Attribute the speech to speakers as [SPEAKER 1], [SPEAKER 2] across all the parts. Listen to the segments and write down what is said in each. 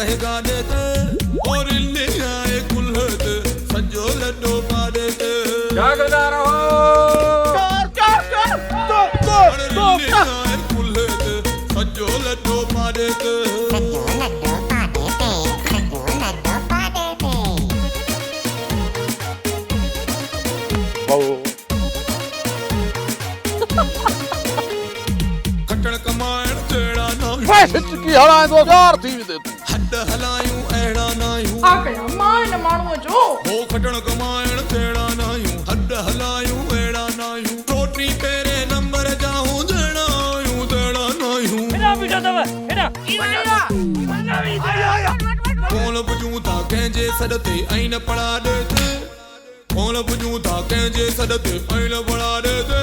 [SPEAKER 1] ڪنهن گاڏي تي او رلي آهي ڪلهي تي سڄو لڏو پاڏي تي.
[SPEAKER 2] جاڳندا رهو.
[SPEAKER 3] چور چور چور چور چور
[SPEAKER 1] چور رلي آهي ڪلهي تي سڄو لڏو پاڏي تي.
[SPEAKER 4] سڄو لڏو پاڏي تي سڄو لڏو پاڏي تي.
[SPEAKER 1] کٽڻ ڪمائڻ جهڙا ناهيون.
[SPEAKER 5] ڦيس هچڪي هڻائيندو يار ٿي ويندين تون.
[SPEAKER 1] هڏ هلايون اهڙا ناهيون.
[SPEAKER 6] ڇا ڪيان مان هن ماڻهوء جو.
[SPEAKER 1] هو کٽڻ ڪمائڻ جهڙا ناهيون. هڏ هلايون اهڙا ناهيون. روٽي پهرين نمبر جا هون جهڙا آهيون تهڙا ناهيون.
[SPEAKER 2] هيڏانهن بيٺا اٿو هيڏانهن.
[SPEAKER 1] ڪونه پڄون ٿا ڪنهن جي سڏ تي ۽ نه پڙاڏي تي. ڪونه پڄون ٿا ڪنهن جي سڏ تي ۽ نه پڙاڏي تي.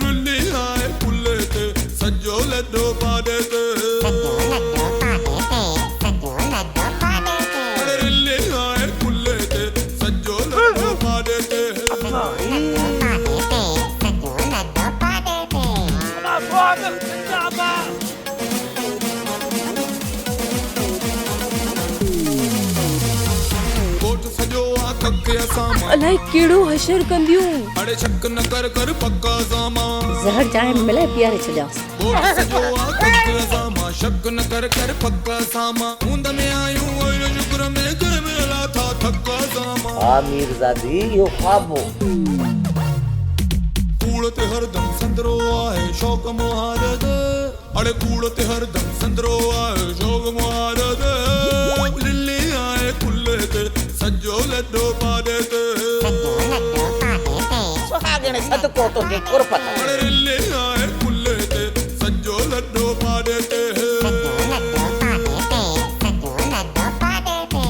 [SPEAKER 1] رلي آهي ڪلهي تي سڄو لڏو پاڏي تي.
[SPEAKER 4] سڄو لڏو پاڏي تي سڄو لڏو پاڏي تي.
[SPEAKER 1] اڙي رلي آهي ڪلهي تي سڄو لڏو پاڏي تي.
[SPEAKER 4] سڄو لڏو پاڏي تي سڄو لڏو پاڏي تي.
[SPEAKER 2] ادا سهاڳ زنده آباد.
[SPEAKER 1] ڳوٺ سڄو آ ڪک اسان مان.
[SPEAKER 7] الائي ڪهڙو حشر ڪنديون.
[SPEAKER 1] اڙي شڪ نه ڪر ڪر پڪ اسان مان.
[SPEAKER 8] زهر چانهه ۾ ملائي پياري ڇڏيانس.
[SPEAKER 1] ڳوٺ سڄو آ ڪک اسان مان. شڪ نه ڪر ڪر پڪ اسان مان. هوند ۾ آهيون عين شڪر ۾ ڪنهن به نه لاٿا ٿڪ اسان مان.
[SPEAKER 9] ها ميرزادي اهو خواب هو.
[SPEAKER 1] ڪوڙ تي هردم سندرو آهي شوق مهار تي. اڙي ڪوڙ تي هردم سندرو آهي شوق مهار تي. للي آهي ڪلهي تي سڄو لڏو پاڏي تي.
[SPEAKER 4] سڄو لڏو پاڏي تي.
[SPEAKER 3] سهاڳڻ صدقو تنهنجي قرب تان.
[SPEAKER 1] اڙي للي آهي ڪلهي تي سڄو لڏو پاڏي تي.
[SPEAKER 4] سڄو لڏو پاڏي تي سڄو لڏو پاڏي تي.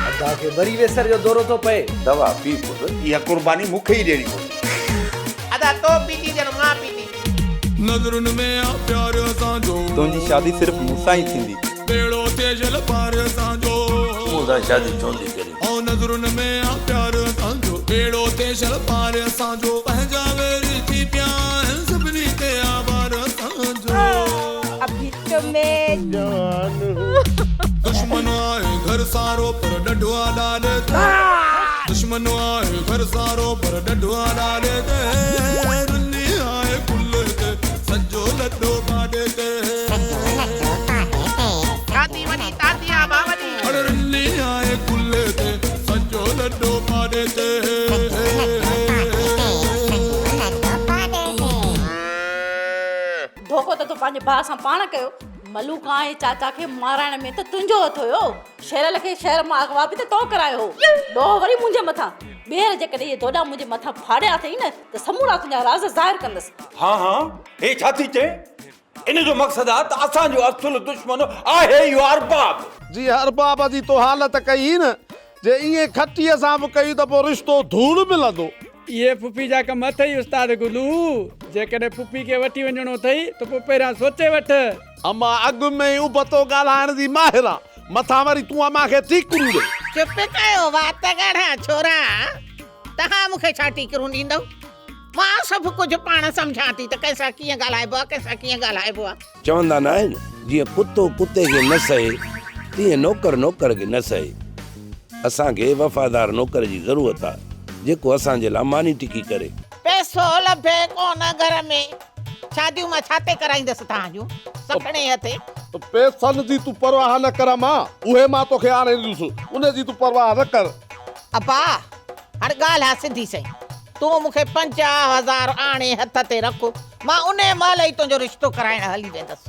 [SPEAKER 9] ادا کي وري ويسر جو دورو ٿو پئي.
[SPEAKER 10] دوا پي پٽ.
[SPEAKER 11] اها قرباني مون کي ئي ڏيڻي پوندي.
[SPEAKER 3] ادا تو پيتي ڄڻ مان پيتي.
[SPEAKER 1] نظرن ۾ آ پيار اسان جو.
[SPEAKER 12] تنهنجي شادي صرف مون سان ئي ٿيندي.
[SPEAKER 1] ٻيڙو ٿئي شل پار اسان جو.
[SPEAKER 10] تون مون سان شادي ڇو نٿي ڪرين؟
[SPEAKER 1] او نظرن ۾ آ پيار اسان جو. ٻيڙو ٿئي شل پار اسان جو. پنهنجا ويري ٿي پيا آهن سڀني تي آ بار اسان جو.
[SPEAKER 7] اڀي تو مين
[SPEAKER 5] جوان هون.
[SPEAKER 1] دشمن آهي گهر سارو پر ڏڍو آ ڏاڏي تي. دشمن آهي گهر سارو پر ڏڍو آ ڏاڏي تي. رلي آهي ڪلهي تي سڄو لڏو پاڏي تي.
[SPEAKER 4] سڄو لڏو پاڏي تي.
[SPEAKER 3] شادي وڏي تادي آ با وڏي.
[SPEAKER 1] اڙ رلي آهي ڪلهي تي سڄو لڏو پاڏي تي.
[SPEAKER 4] سڄو لڏو پاڏي تي سڄو لڏو پاڏي تي.
[SPEAKER 8] ڌوڪو ته تو پنهنجي ڀاء سان پاڻ ڪيو. ملوڪان ۽ چاچا کي مارائڻ ۾ ته تنهنجو هٿ هيو. شيرل کي شهر مان اغوا به ته تو ڪرايو هو. ڏوهه وري منهنجي مٿان. ٻيهر جيڪڏهن اهي دوڏا منهنجي مٿان ڦاڙيا اٿئي نه ته سمورا تنهنجا راز ظاهر ڪندس.
[SPEAKER 2] ها ها هي ڇا ٿي چئين؟ ان جو مقصد آ ته اسان جو اصل دشمن آهي اهو ارباب.
[SPEAKER 5] جيئن ارباب جي تو حالت ڪئي هئي نه، جي ائين کٽيء سان به ڪئي ته پوء رشتو ڌوڙ ملندو.
[SPEAKER 13] اهي پڦي جا ڪم اٿئي استاد گلو. جيڪڏهن پڦي کي وٺي وڃڻو اٿئي ته پوء پهريان سوچي وٺ.
[SPEAKER 5] امان اڳ ۾ ئي ابتو ڳالهائڻ جي ماهر آ، مٿان وري تون امان کي ٽيڪرون ڏي.
[SPEAKER 3] چپ ڪيو وات ڳاڙها ڇورا، توهان مون کي ڇا ٽيڪرون ڏيندؤ؟ مان سڀ ڪجهه پاڻ سمجهان ٿي ته ڪنهن سان ڪيئن ڳالهائبو آ، ڪنهن سان ڪيئن ڳالهائبو آ.
[SPEAKER 10] چوندا نه آهن، جيئن ڪتو ڪتي کي نه سهي، تيئن نوڪر نوڪر کي نه سهي. اسان کي وفادار نوڪر جي ضرورت آ، جيڪو اسان جي لاء ماني ٽڪي ڪري.
[SPEAKER 3] پئسو لڀي ڪونه گهر ۾، شاديون مان ڇا تي ڪرائيندس توهان جون، سکڻي هٿي.
[SPEAKER 5] پئسن جي تون پرواهه نه ڪر امان، اهي مان توکي آڻي ڏيندس، ان جي تون پرواهه نه ڪر.
[SPEAKER 3] ابا، هاڻي ڳالهه آ سڌي سئين، تون مون کي 50,000 آڻي هٿ تي رک، مان انهيء مهل ئي تنهنجو رشتو ڪرائڻ هلي ويندس.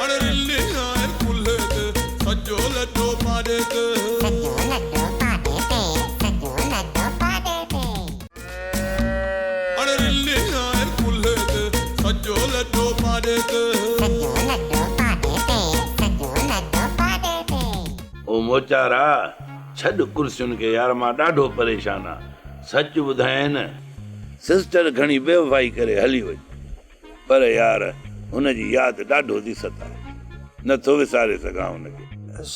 [SPEAKER 1] اڙ رلي آهي ڪلهي تي سڄو لڏو پاڏي تي.
[SPEAKER 4] سڄو لڏو پاڏي تي سڄو لڏو پاڏي تي.
[SPEAKER 1] اڙ رلي آهي ڪلهي تي سڄو لڏو پاڏي تي.
[SPEAKER 4] سڄو لڏو پاڏي تي سڄو لڏو پاڏي تي.
[SPEAKER 10] او موچارا ڇڏ ڪرسين کي يار مان ڏاڍو پريشان آ سچ ٻڌايان نه سسٽر گهڻي بيوفائي ڪري هلي وئي پر يار هن جي ياد ڏاڍو ٿي ستائي نه ٿو وساري سگهان هن کي.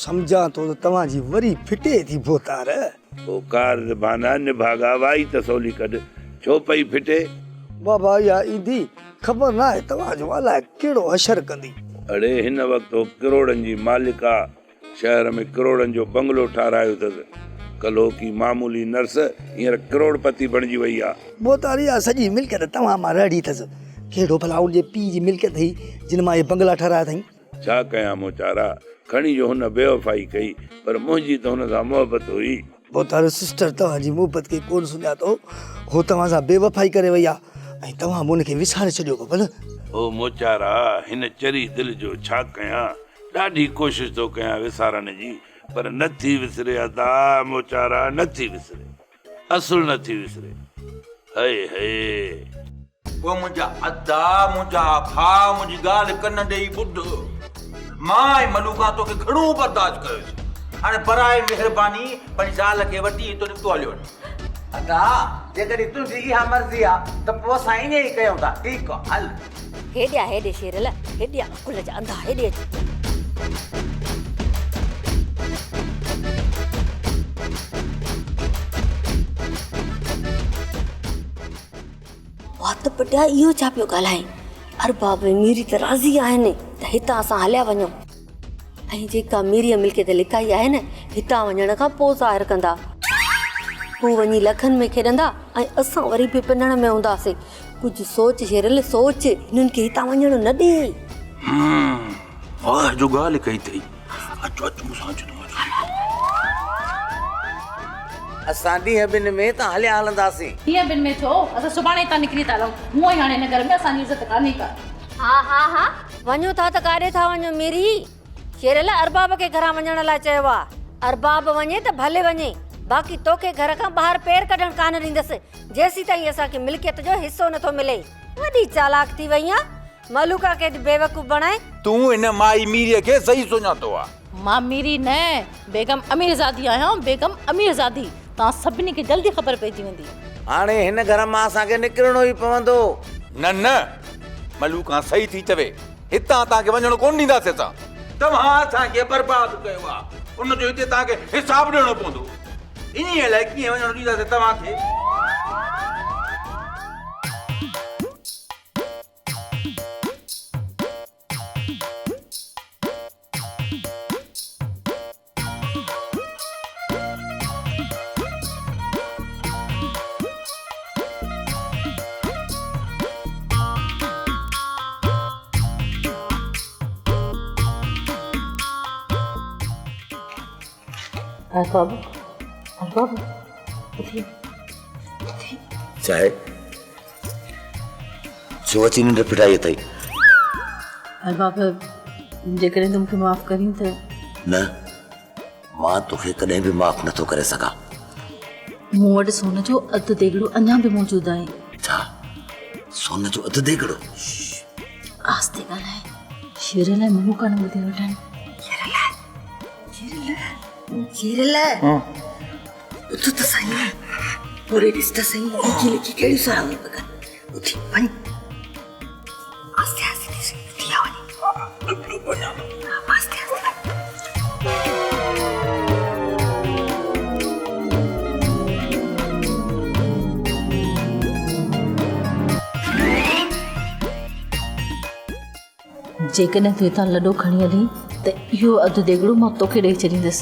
[SPEAKER 14] سمجهان ٿو ته توهان جي وري ڦٽي ٿي ڀوتار.
[SPEAKER 10] او ڪار زبانا نڀاڳا وائي ته سولي ڪڍ ڇو پئي ڦٽي.
[SPEAKER 14] بابا اها ايندي خبر ناهي توهان جو الائي ڪهڙو حشر ڪندي.
[SPEAKER 10] اڙي هن وقت هو ڪروڙن جي مالڪ آ. شهر ۾ ڪروڙن جو بنگلو ٺارايو اٿس. ڪلهوڪي معمولي نرس هينئر ڪروڙپتي بڻجي وئي آ.
[SPEAKER 14] ڀوتار اها سڄي ملڪيت توهان مان رهڙي اٿس. ڪهڙو ڀلا ان جي پيء جي ملڪيت هئي جن مان اهي بنگلا ٺهرايا اٿائين.
[SPEAKER 10] ڇا ڪيان موچارا، کڻي جو هن بيوفائي ڪئي پر منهنجي ته هن سان محبت هئي.
[SPEAKER 14] ڀوتار سسٽر توهان جي محبت کي ڪونه سڃاتو. هو توهان سان بيوفائي ڪري وئي آ ۽ توهان به ان کي وساري ڇڏيو ببل.
[SPEAKER 10] او موچارا، هن چري دل جو ڇا ڪيان، ڏاڍي ڪوشش ٿو ڪيان وسارڻ جي پر نه ٿي وسري ادا موچارا نه ٿي وسري اصل نه ٿي وسري هئي هئي.
[SPEAKER 2] او منهنجا ادا منهنجا ڀاء منهنجي ڳالهه ڪن ڏيئي ٻڌ مان ۽ ملوڪان توکي گهڻو برداشت ڪيوسين هاڻي براء مهرباني پنهنجي زال کي وٺي هتو نڪتو هليو وڃ.
[SPEAKER 9] ادا جيڪڏهن تنهنجي اها مرضي آ ته پوء اسان ائين ئي ڪيون ٿا ٺيڪ آ هل.
[SPEAKER 8] هيڏي آ هيڏي شيرل هيڏي آ عقل جا انڌا هيڏي اچ. وات پٽيا اهو ڇا پيو ڳالهائين ارباب ۽ ميري ته راضي آهن ته هتان اسان هليا وڃون ۽ جيڪا ميريء ملڪيت لڪائي آهي نه هتان وڃڻ کان پوء ظاهر ڪندا. هو وڃي لکن ۾ کيڏندا ۽ اسان وري به پنڻ ۾ هونداسين. ڪجهه سوچ شيرل سوچ، هنن کي هتان وڃڻ نه ڏي.
[SPEAKER 2] واهه جو ڳالهه ڪئي اٿئي. اچ اچ مون سان اچ تون اچ.
[SPEAKER 9] اسان ڏينهن ٻن ۾ هتان هليا هلنداسين.
[SPEAKER 8] ڏينهن ٻن ۾ ڇو؟ اسان سڀاڻي هتان نڪري ٿا هلون. هونء ئي هاڻي هن گهر ۾ اسان جي عزت ڪانهي ڪا. ها ها ها وڃو ٿا ته ڪاڏي ٿا وڃو ميري؟ شيرل ارباب کي گهران وڃڻ لاء چيو آ. ارباب وڃي ته ڀلي وڃي باقي توکي گهر کان ٻاهر پير ڪڍڻ ڪانه ڏيندس جيسيتائين اسان کي ملڪيت جو حصو نٿو ملي. وڏي چالاڪ ٿي وئين آ ملوڪا کي ٿي بيوقوف بڻائين.
[SPEAKER 2] تون هن مائي ميريء کي صحيح سڃاتو آ.
[SPEAKER 8] مان ميري نه بيگم اميرزادي آهيان بيگم اميرزادي. توهان سڀني کي جلدي خبر پئجي ويندي.
[SPEAKER 9] هاڻي هن گهر مان اسان کي نڪرڻو ئي پوندو.
[SPEAKER 2] نه نه ملوڪان صحيح ٿي چوي. هتان توهان کي وڃڻ ڪونه ڏينداسين اسان. توهان اسان کي برباد ڪيو آ ان جو هتي توهان کي حساب ڏيڻو پوندو. انهيء لاء ڪيئن وڃڻ ڏينداسين توهان کي.
[SPEAKER 8] ارباب ارباب اٿي اٿي.
[SPEAKER 15] چاهي ڇو اچي ننڊ ڦٽائي اٿئي؟
[SPEAKER 8] ارباب جيڪڏهن تون مون کي معاف ڪرين ته.
[SPEAKER 15] نه مان توکي ڪڏهن به معاف نٿو ڪري سگهان.
[SPEAKER 8] مون وٽ سون جو اڌ ديڳڙو اڃا به موجود آهي.
[SPEAKER 15] ڇا؟ سون جو اڌ ديڳڙو؟
[SPEAKER 8] آهستي ڳالهاء، شيرل ۽ ملو ڪانه ٻڌي وٺن. شيرل، شيرل، شيرل، اٿ ته سهي، هوري ڏس ته سهي، لڪي لڪي ڪهڙيون صلاحون پيا ڪن. اٿي وڃ، آهستي آهستي ڏس، اٿي آ وڃي. آهستي آهستي. جيڪڏهن تون هتان لڏو کڻي هلين ته اهو اڌ ديڳڙو مان توکي ڏئي ڇڏيندس.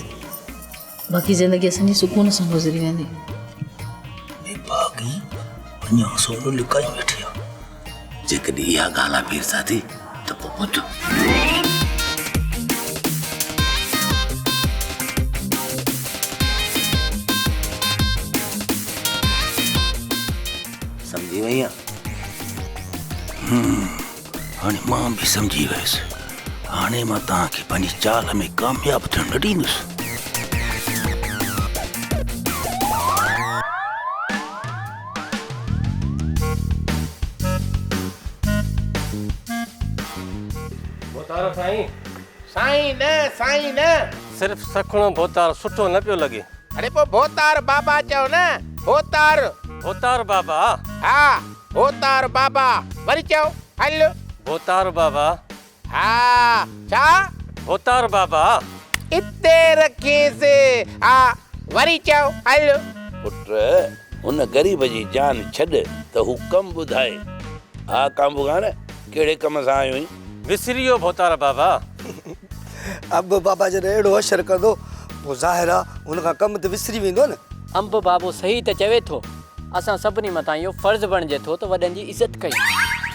[SPEAKER 8] باقي زندگي اسان جي سڪون سان گذري ويندي.
[SPEAKER 15] نڀاڳي اڃا سون لڪائي ويٺي آ. جيڪڏهن اها ڳالهه آ پيرزادي ته پوء ٻڌ. سمجهي وئين؟
[SPEAKER 10] هاڻي مان به سمجهي ويس. هاڻي مان توهان کي پنهنجي چال ۾ ڪامياب ٿيڻ نه ڏيندس.
[SPEAKER 16] ڀوتار سائين.
[SPEAKER 3] سائين نه سائين نه.
[SPEAKER 16] صرف سکڻو ڀوتار سٺو نه پيو لڳي.
[SPEAKER 3] اڙي پوء ڀوتار بابا چئو نه ڀوتار.
[SPEAKER 16] ڀوتار بابا.
[SPEAKER 3] ها ڀوتار بابا وري چئو هل.
[SPEAKER 16] ڀوتار بابا.
[SPEAKER 3] ها ڇا؟
[SPEAKER 16] ڀوتار بابا.
[SPEAKER 3] اتي رکيس ها وري چئو هل.
[SPEAKER 10] پٽ هن غريب جي جان ڇڏ ته هو ڪم ٻڌائي. ها ڪانڀو خان ڪهڙي ڪم سان آيو آهين؟
[SPEAKER 16] وسري ويو ڀوتار بابا.
[SPEAKER 14] انب بابا جڏهن اهڙو حشر ڪندو پوء ظاهر آ هن کان ڪم ته وسري ويندو نه.
[SPEAKER 17] انب بابو صحيح ته چوي ٿو. اسان سڀني مٿان اهو فرض بڻجي ٿو ته وڏن جي عزت ڪيون.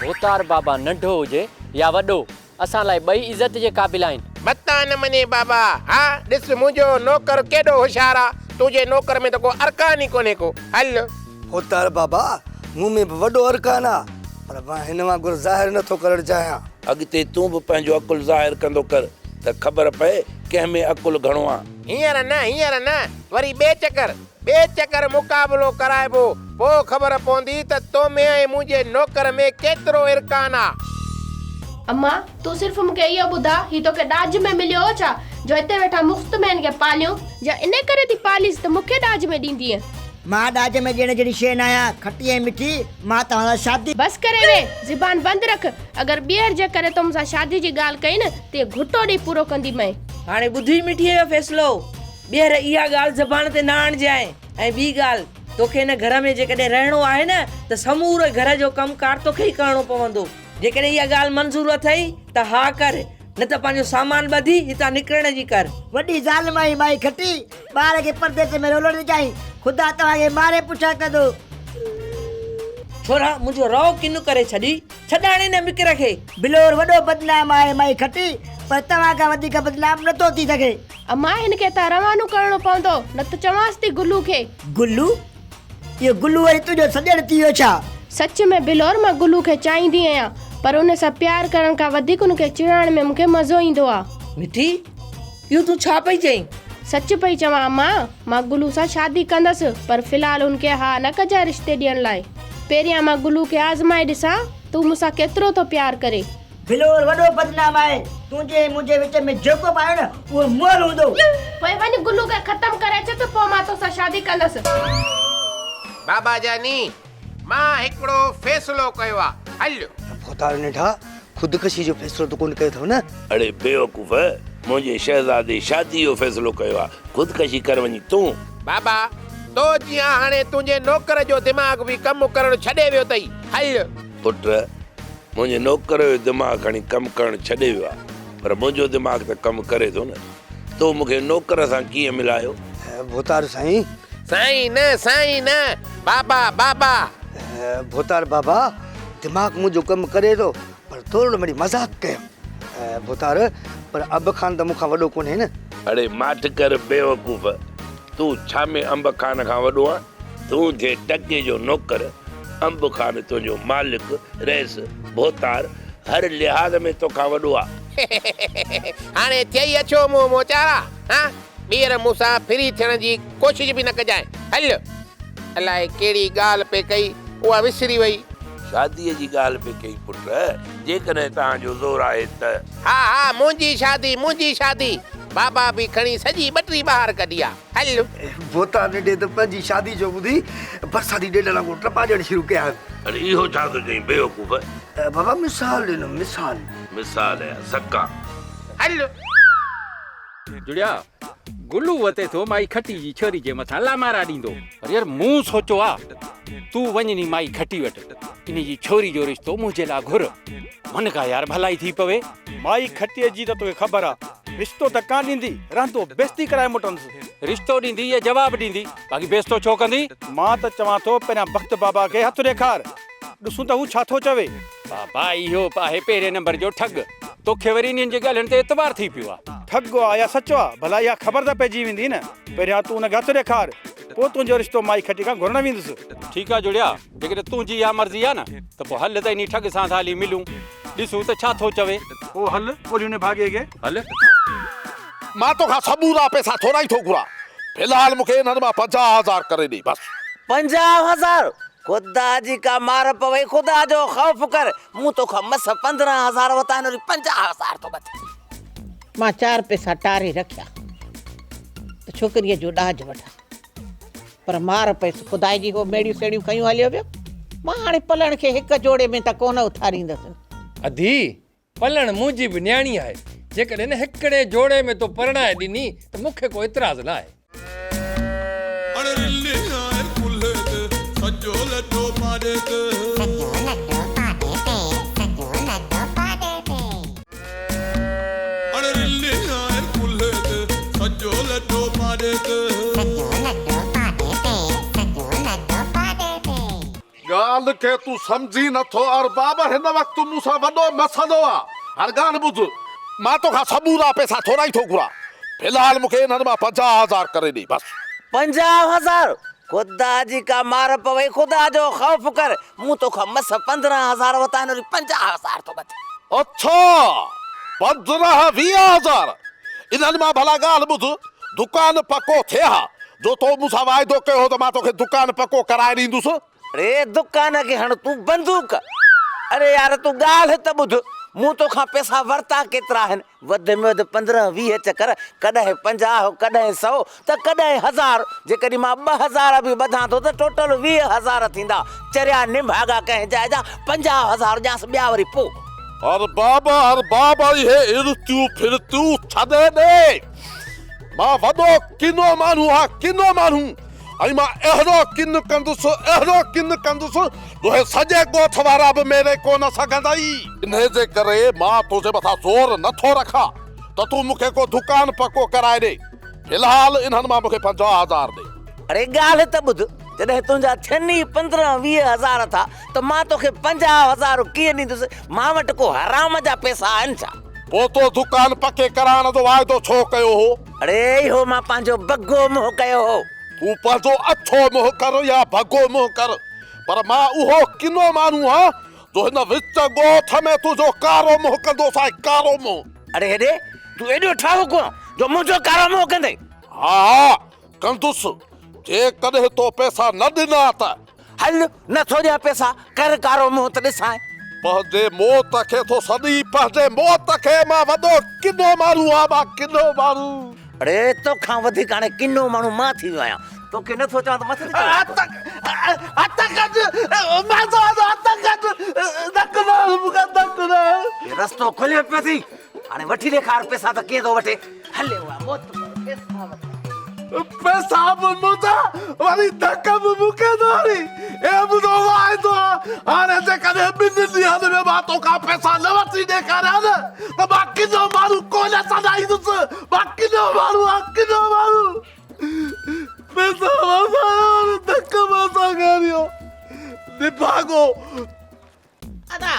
[SPEAKER 17] ڀوتار بابا ننڍو هجي يا وڏو اسان لاء ٻئي عزت جي قابل آهن.
[SPEAKER 18] متان نه مڃين بابا. ها ڏس منهنجو نوڪر ڪيڏو هوشيار آ. تنهنجي نوڪر ۾ ته ڪو ارڪان ئي ڪونهي ڪو. هل.
[SPEAKER 14] ڀوتار بابا مون ۾ به وڏو ارڪان آ پر مان هن وانگر ظاهر نه ٿو ڪرڻ چاهيان.
[SPEAKER 10] اڳتي تون به پنهنجو عقل ظاهر ڪندو ڪر ته خبر پئي ڪنهن ۾ عقل گهڻو آ.
[SPEAKER 18] هينئر نه هينئر نه وري ٻئي چڪر ٻئي چڪر مقابلو ڪرائبو پوء خبر پوندي ته تو ۾ ۽ منهنجي نوڪر ۾ ڪيترو ارڪان آ.
[SPEAKER 7] اما، تون صرف مون کي اهو ٻڌاء، هي توکي ڏاج ۾ مليو هو ڇا، جو هتي ويٺا مفت ۾ هن کي پاليون؟ يا انهي ڪري ٿي پاليس ته مون کي ڏاج ۾ ڏيندينء؟
[SPEAKER 19] مان ڏاج ۾ ڏيڻ جهڙي شيء ناهيان، کٽي ۽ مٺي، مان توهان سان شادي.
[SPEAKER 7] بس ڪري ويهه، زبان بند رک، اگر ٻيهر جيڪڏهن تو مون سان شادي جي ڳالهه ڪئي نه ته هيء گهٽو ڏئي پورو ڪنديمانء.
[SPEAKER 20] هاڻي ٻڌئي مٺيء جو فيصلو، ٻيهر اها ڳالهه زبان تي نه آڻجانء ۽ ٻي ڳالهه، توکي هن گهر ۾ جيڪڏهن رهڻو آهي نه ته سموري گهر جو ڪم ڪار توکي ئي ڪرڻو پوندو. جيڪڏهن اها ڳالهه منظور اٿئي ته ها ڪر، نه ته پنهنجو سامان ٻڌي هتان نڪرڻ جي ڪر.
[SPEAKER 19] وڏي ظالم آهين مائي کٽي، ٻار کي پرديس ۾ رولڻ ڏجانء، خدا توهان کي ماري پڇا ڪندو.
[SPEAKER 20] ڇورا منهنجو رئو ڪن ڪري ڇڏي، ڇڏ هاڻي هن ٻڪر کي.
[SPEAKER 19] بلور وڏو بدنام آهي مائي کٽي، پر توهان کان وڌيڪ بدنام نٿو ٿي سگهي.
[SPEAKER 7] امان هن کي هتان روانو ڪرڻو پوندو، نه ته چوانس ٿي گلو کي.
[SPEAKER 19] گلو؟ اهو گلو وري تنهنجو سڄڻ ٿي ويو ڇا؟
[SPEAKER 7] سچ ۾ بلور مان گلو کي چاهيندي آهيان، پر ان سان پيار ڪرڻ کان وڌيڪ ان کي چيڙائڻ ۾ مون کي مزو ايندو آ.
[SPEAKER 20] مٺي، اهو تون ڇا پئي چئين؟
[SPEAKER 7] سچ پئي چوان امان، مان گلو سان شادي ڪندس، پر في الحال ان کي ها نه ڪجانء رشتي ڏيڻ لاء. پهريان مان گلو کي آزمائي ڏسان ته هو مون سان ڪيترو ٿو پيار ڪري.
[SPEAKER 19] بلور وڏو بدنام آهي، تنهنجي ۽ منهنجي وچ ۾ جيڪو به آيو نه اهو مئل هوندو.
[SPEAKER 7] پوء وڃ گلو کي ختم ڪري اچ ته پوء مان توسان شادي ڪندس.
[SPEAKER 18] بابا جاني، مان هڪڙو فيصلو ڪيو آ، هل.
[SPEAKER 14] ڀوتار نيٺا، خودڪشي جو فيصلو ته ڪونه ڪيو اٿو نه؟
[SPEAKER 10] اڙي بيوقوف، منهنجي شهزادي شادي جو فيصلو ڪيو آ، خودڪشي ڪر وڃي تون.
[SPEAKER 18] بابا، تو جيان هاڻي تنهنجي نوڪر جو دماغ به ڪم ڪرڻ ڇڏي ويو اٿئي، هل.
[SPEAKER 10] پٽ، منهنجي نوڪر جو دماغ کڻي ڪم ڪرڻ ڇڏي ويو آهي پر منهنجو دماغ ته ڪم ڪري ٿو نه. تو مون کي نوڪر سان ڪيئن ملايو؟
[SPEAKER 14] ڀوتار سائين!
[SPEAKER 18] سائين نه سائين نه، بابا بابا.
[SPEAKER 14] ڀوتار بابا، دماغ منهنجو ڪم ڪري ٿو پر ٿورڙو مڙئي مذاق ڪيم. ڀوتار، پر انب خان ته مون کان وڏو ڪونهي نه.
[SPEAKER 10] اڙي ماٺ ڪر بيوقوف، تون ڇا ۾ انب خان کان وڏو آن؟ تون ٿئي ٽڪي جو نوڪر، انب خان تنهنجو مالڪ، رئيس، ڀوتار، هر لحاظ ۾ توکان وڏو آ.
[SPEAKER 18] هاڻي ٿئي اڇو منهن موچارا، هان؟ ٻيهر مون سان ڦري ٿيڻ جي ڪوشش به نه ڪجانء. هل. الائي ڪهڙي ڳالهه پئي ڪئي، اها وسري وئي.
[SPEAKER 10] شاديء جي ڳالهه پئي ڪئي پٽ، جيڪڏهن توهان جو زور آهي ته.
[SPEAKER 18] ها ها منهنجي شادي، منهنجي شادي. بابا به کڻي سڄي ٻٽي ٻاهر ڪڍي آ. هل.
[SPEAKER 14] ڀوتار ننڍي ته پنهنجي شادي جو ٻڌي برساتي ڏيڍ وانگر ٽپا ڏيڻ شروع ڪيا.
[SPEAKER 10] اڙي اهو ڇا ٿو چئين بيوقوف.
[SPEAKER 14] بابا مثال ڏنم مثال.
[SPEAKER 10] مثال يا سڪا.
[SPEAKER 18] هل.
[SPEAKER 21] جڙيا، گلو وتي ٿو مائي کٽي جي ڇوري جي مٿان لامارا ڏيندو. پر يار مون سوچيو آ تون وڃ ني مائي کٽي وٽ انهي جي ڇوري جو رشتو منهنجي لاء گهر. من ڪا يار ڀلائي ٿي پوي.
[SPEAKER 13] مائي کٽيء جي ته توکي خبر آ، رشتو ته ڪانه ڏيندي، رهندو بيستي ڪرائي موٽندس.
[SPEAKER 21] رشتو ڏيندي يا جواب ڏيندي، باقي بيستو ڇو ڪندي؟
[SPEAKER 13] مان ته چوان ٿو پهريان بخت بابا کي هٿ ڏيکار، ڏسون ته هو ڇا ٿو چوي.
[SPEAKER 21] بابا اهو به آهي پهرين نمبر جو ٺڳ، توکي وري انهن جي ڳالهين تي اعتبار ٿي پيو آ.
[SPEAKER 13] ٺڳ آ يا سچو آ، ڀلا اها خبر ته پئجي ويندي نه. پهريان تون ان کي هٿ ڏيکار، پوء تنهنجو رشتو مائي کٽي کان گهرڻ ويندس.
[SPEAKER 21] ٺيڪ آ جڙيا، جيڪڏهن تنهنجي اها مرضي آ نه ته پوء هل ته انهي ٺڳ سان ٿا هلي ملون، ڏسون ته ڇا ٿو چوي.
[SPEAKER 13] پوء هل ڳوليون نڀاڳي کي.
[SPEAKER 21] هل.
[SPEAKER 5] مان توکان سمورا پئسا ٿورا ئي ٿو گهران. في الحال مون کي انهن مان 50,000 ڪري ڏي بس.
[SPEAKER 9] 50,000؟ خدا جي ڪا مار پوي، خدا جو خوف ڪر، مون توکان مس 15,000 ورتا آهن وري 50,000 ٿو مٿي.
[SPEAKER 3] مان چار پئسا ٽاري رکيا ته ڇوڪريء جو ڏاج وٺان. پر مار پيس خدائي جي هو ميڙيون سيڙيون کنيون هليو ويو. مان هاڻي پلڻ کي هڪ جوڙي ۾ ته ڪونه اٿاريندس.
[SPEAKER 22] ادي، پلڻ منهنجي به نياڻي آهي. جيڪڏهن هڪڙي جوڙي ۾ تو پرڻائي ڏني ته مون کي ڪو اعتراض نه آهي.
[SPEAKER 1] اڙ رلي آهي ڪلهي تي سڄو لڏو پاڏي تي.
[SPEAKER 4] سڄو لڏو پاڏي تي سڄو لڏو پاڏي تي.
[SPEAKER 5] ڳالهه کي تون سمجهين نه ٿو ارباب، هن وقت مون سان وڏو مسئلو آ. هاڻ ڳالهه ٻڌ، مان توکان سمورا پئسا ٿورا ئي ٿو گهران. في الحال مون کي انهن مان 50,000 ڪري ڏي بس.
[SPEAKER 9] 50,000! خدا جي ڪا مار پوي، خدا جو خوف ڪر، مون توکان مس 15,000 ورتا آهن وري 50,000 ٿو ٻڌين.
[SPEAKER 5] اڇا! 15 20 هزار! انهن مان ڀلا ڳالهه ٻڌ، دڪان پڪو ٿئي ها جو تو مون سان واعدو ڪيو هو ته مان توکي دڪان پڪو ڪرائي ڏيندس.
[SPEAKER 9] اڙي دڪان کي هڻ تون بندوق. اڙي يار تون ڳالهه ته ٻڌ، مون توکان پئسا ورتا ڪيترا آهن؟ وڌ ۾ وڌ 15 20 چڪر، ڪڏهن 50، ڪڏهن سئو ته ڪڏهن هزار، جيڪڏهن مان 2000 به ٻڌان ٿو ته ٽوٽل 20,000 ٿيندا. چريا نڀاڳا ڪنهن جاء جا 50,000 ڏيانس ٻيا وري پوء.
[SPEAKER 5] ارباب ارباب اهي ارتيون ڦرتيون ڇڏي ڏي. مان وڏو ڪنو ماڻهو آهيان، ڪنو ماڻهو، ۽ مان اهڙو ڪن ڪندس، اهڙو ڪن ڪندس جو هي سڄي ڳوٺ وارا به ميري ڪونه سگهندئي. انهيء جي ڪري مان تنهنجي مٿان زور نه ٿو رکان ته تون مون کي ڪو دڪان پڪو ڪرائي ڏي. في الحال انهن مان مون کي 50,000 ڏي.
[SPEAKER 9] اڙي ڳالهه ته ٻڌ، جڏهن تنهنجا ٿين ئي 15 20 هزار ٿا ته مان توکي 50,000 ڪيئن ڏيندس؟ مان وٽ ڪو حرام جا پئسا آهن ڇا؟
[SPEAKER 5] پوء تو دڪان پڪي ڪرائڻ جو واعدو ڇو ڪيو هو؟
[SPEAKER 9] اڙي اهو مان پنهنجو بگو منهن ڪيو هو.
[SPEAKER 5] تون پنهنجو اڇو منهن ڪر يا بگو منهن ڪر، پر مان اهو ڪنو ماڻهو آهيان جو هن وچ ڳوٺ ۾ تنهنجو ڪارو منهن ڪندوسانء، ڪارو منهن.
[SPEAKER 9] اڙي هيڏي، تون ايڏو ٺاهوڪو آن جو منهنجو ڪارو منهن ڪندين؟
[SPEAKER 5] ها ها، ڪندس، جيڪڏهن تو پئسا نه ڏنا ته.
[SPEAKER 9] هل، نه ٿو ڏيان پئسا، ڪر ڪارو منهن ته ڏسانء.
[SPEAKER 5] پنهنجي موت کي ٿو سڏين، پنهنجي موت کي، مان وڏو ڪنو ماڻهو آهيان، مان ڪنو ماڻهو.
[SPEAKER 9] اڙي، توکان وڌيڪ هاڻي ڪنو ماڻهو مان ٿي ويو آهيان. توکي نه ٿو چوان ته مٿي ٿي چوان.
[SPEAKER 5] هٿ ڪڍ، مان چوان ٿو هٿ ڪڍ، ڌڪ نه هڻ مون کي، ڌڪ نه هڻ.
[SPEAKER 9] رستو کليو پيو اٿئي، هاڻي وٺي ڏيکار پئسا ته ڪيئن ٿو وٺي. هليو آ موت پر پئسا وٺ.
[SPEAKER 5] پئسا به منهنجا وري ڌڪ به مون کي ٿو هڻي. هي منهنجو واعدو آ، هاڻي جيڪڏهن ٻن ڏينهن ۾ مان توکان پئسا نه وٺي ڏيکاريان نه ته مان ڪنو ماڻهو ڪونه سڏائيندس. مان ڪنو ماڻهو آهيان، ڪنو ماڻهو. پئسا به اسان جا وري ڌڪ به اسان کي هڻيو. نڀاڳو.
[SPEAKER 3] ادا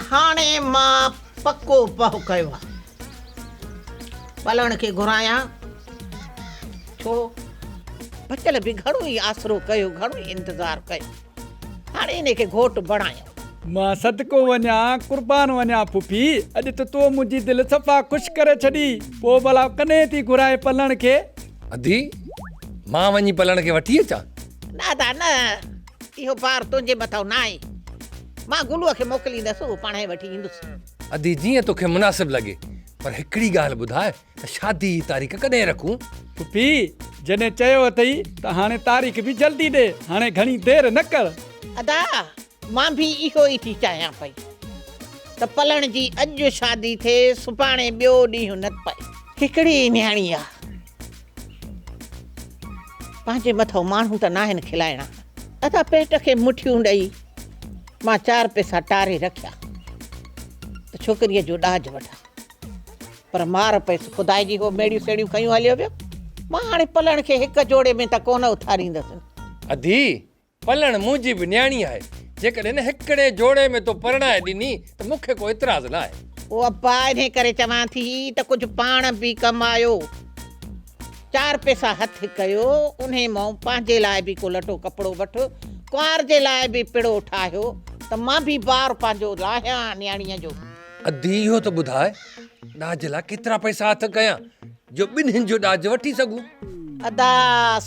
[SPEAKER 3] هاڻي مان پڪو پهه ڪيو آ. پلڻ کي گهرايان ڇو؟ بچل به گهڻو ئي آسرو ڪيو، گهڻو ئي انتظار ڪيو. هاڻي انهي کي گهوٽ بڻايو.
[SPEAKER 13] مان صدقو وڃان، قربان وڃان ڦوڦي، اڄ ته تو منهنجي دل صفا خوش ڪري ڇڏي. پوء ڀلا ڪڏهن ٿي گهرائين پلڻ کي؟
[SPEAKER 22] ادي، مان وڃي پلڻ کي وٺي اچان؟
[SPEAKER 3] نه ادا نه، اهو بار تنهنجي مٿئون ناهي. مان گلوء کي موڪليندس، اهو پاڻهي وٺي ايندس.
[SPEAKER 22] ادي جيئن توکي مناسب لڳي، پر هڪڙي ڳالهه ٻڌاء ته شادي جي تاريخ ڪڏهن رکون؟
[SPEAKER 13] پڦي، جڏهن چيو اٿئي ته هاڻي تاريخ به جلدي ڏي، هاڻي گهڻي دير نه ڪر.
[SPEAKER 3] ادا، مان به اهو ئي ٿي چاهيان پئي ته پلڻ جي اڄ شادي ٿئي، سڀاڻي ٻيو ڏينهن نه پئي. هڪڙي ئي نياڻي آ. پنهنجي مٿئون ماڻهو ته ناهن کلائڻا. ادا پيٽ کي مٺيون ڏئي مان چار پئسا ٽاري رکيا ته ڇوڪريء جو ڏاج وٺان. پر مار پيس خدائي جي هو ميڙيون سيڙيون کنيون هليو ويو. مان هاڻي پلڻ کي هڪ جوڙي ۾ ته ڪونه اٿاريندس.
[SPEAKER 22] ادي، پلڻ منهنجي به نياڻي آهي، جيڪڏهن هڪڙي جوڙي ۾ تو پرڻائي ڏني ته مون کي ڪو اعتراض ناهي.
[SPEAKER 3] او ابا، انهي ڪري چوان ٿي ته ڪجهه پاڻ به ڪمايو، چار پئسا هٿ ڪيو، انهي مان پنهنجي لاء به ڪو لٽو ڪپڙو وٺ، ڪنوار جي لاء به پڙو ٺاهيو ته مان به بار پنهنجو لاهيان نياڻيء جو.
[SPEAKER 22] ادي اهو ته ٻڌاء ڏاج لاء ڪيترا پئسا هٿ ڪيان جو ٻنهين جو ڏاج وٺي سگهون.
[SPEAKER 3] ادا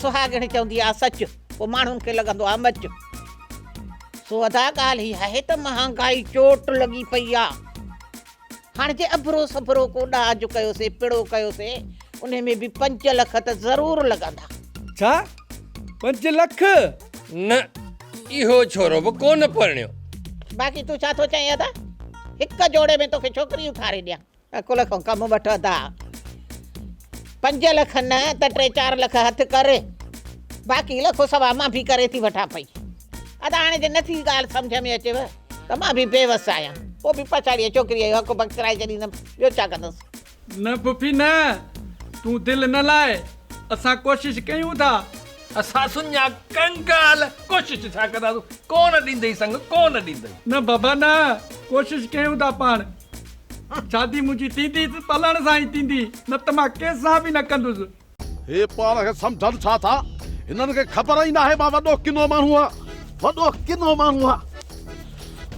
[SPEAKER 3] سهاڳڻ چوندي آ سچ، پوء ماڻهن کي لڳندو آ مچ. سو ادا ڳالهه هي آهي ته مهانگائي چوٽ لڳي پئي آ. هاڻي جي اڀرو سڀرو ڪو ڏاج ڪيوسي، پڙو ڪيوسي، انهي ۾ به 5 لک ته ضرور لڳندا.
[SPEAKER 13] ڇا؟ 5 لک؟
[SPEAKER 22] نه، اهو ڇورو به ڪونه پرڻيو.
[SPEAKER 3] باقي تون ڇا ٿو چئين ادا؟ هڪ جوڙي ۾ توکي ڇوڪري اٿاري ڏيان. عقل کان ڪم وٺ ادا. 5 لک نه ته ٽي چار لک هٿ ڪر. باقي لک سوا مان به ڪري ٿي وٺان پئي. ادا هاڻي جي نٿي ڳالهه سمجهه ۾ اچيو ته مان به بيوس آهيان. پوء به پڇاڙيء ڇوڪريء جو حق بخشرائي ڇڏيندم. ٻيو ڇا ڪندس.
[SPEAKER 13] نه پڦي نه، تون دل نه لاء، اسان ڪوشش ڪيون ٿا.
[SPEAKER 22] اسان سڃا ڪنگال، ڪوشش ڇا ڪنداسون، ڪونه ڏيندئي سڱ، ڪونه ڏيندئي.
[SPEAKER 13] نه بابا نه، ڪوشش ڪيون ٿا پاڻ. شادي منهنجي ٿيندي ته پلڻ سان ئي ٿيندي، نه ته مان ڪنهن سان به نه ڪندس.
[SPEAKER 5] هي پاڻ کي سمجهن ڇا ٿا؟ هنن کي خبر ئي ناهي مان وڏو ڪنو ماڻهو آهيان، وڏو ڪنو ماڻهو آهيان.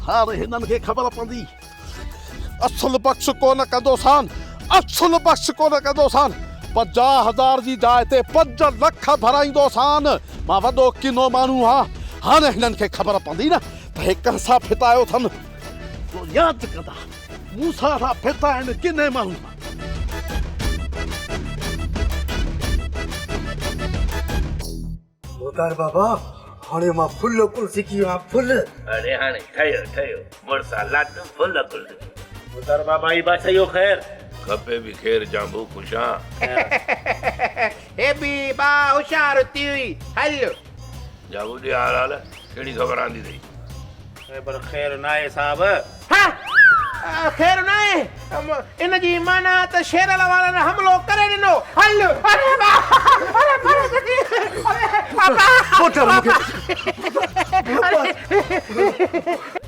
[SPEAKER 5] هاڻي هنن کي خبر پوندي. اصل بخش ڪونه ڪندوسان، اصل بخش ڪونه ڪندوسان. 50,000 جي جاء تي 5 لک ڀرائيندوسان. مان وڏو ڪنو ماڻهو آهيان. هاڻي هنن کي خبر پوندي نه ته هي ڪنهن سان ڦٽايو اٿن. جو ياد ڪندا، مون سان ٿا ڦٽائن ڪني ماڻهو سان.
[SPEAKER 14] ڀوتار بابا هاڻي مان فل عقل سکي ويو آهيان فل.
[SPEAKER 10] اڙي هاڻي ٺهيو ٺهيو مڙسا لاڏ فل عقل سکي ويو.
[SPEAKER 6] ڀوتار بابا هي بادشاهي جو خير.
[SPEAKER 10] کپي به خير جانبو خوش آن.
[SPEAKER 18] هي به با هوشيار ٿي وئي هل.
[SPEAKER 10] جانبو ڏي حال حال ڪهڙي خبر آندي اٿئي.
[SPEAKER 6] خيبر خير ناهي صاحب.
[SPEAKER 18] ها خير ناهي ان جي معنيٰ ته شيرل وارن حملو ڪري ڏنو. هل اري با اري پر سچي اري ابا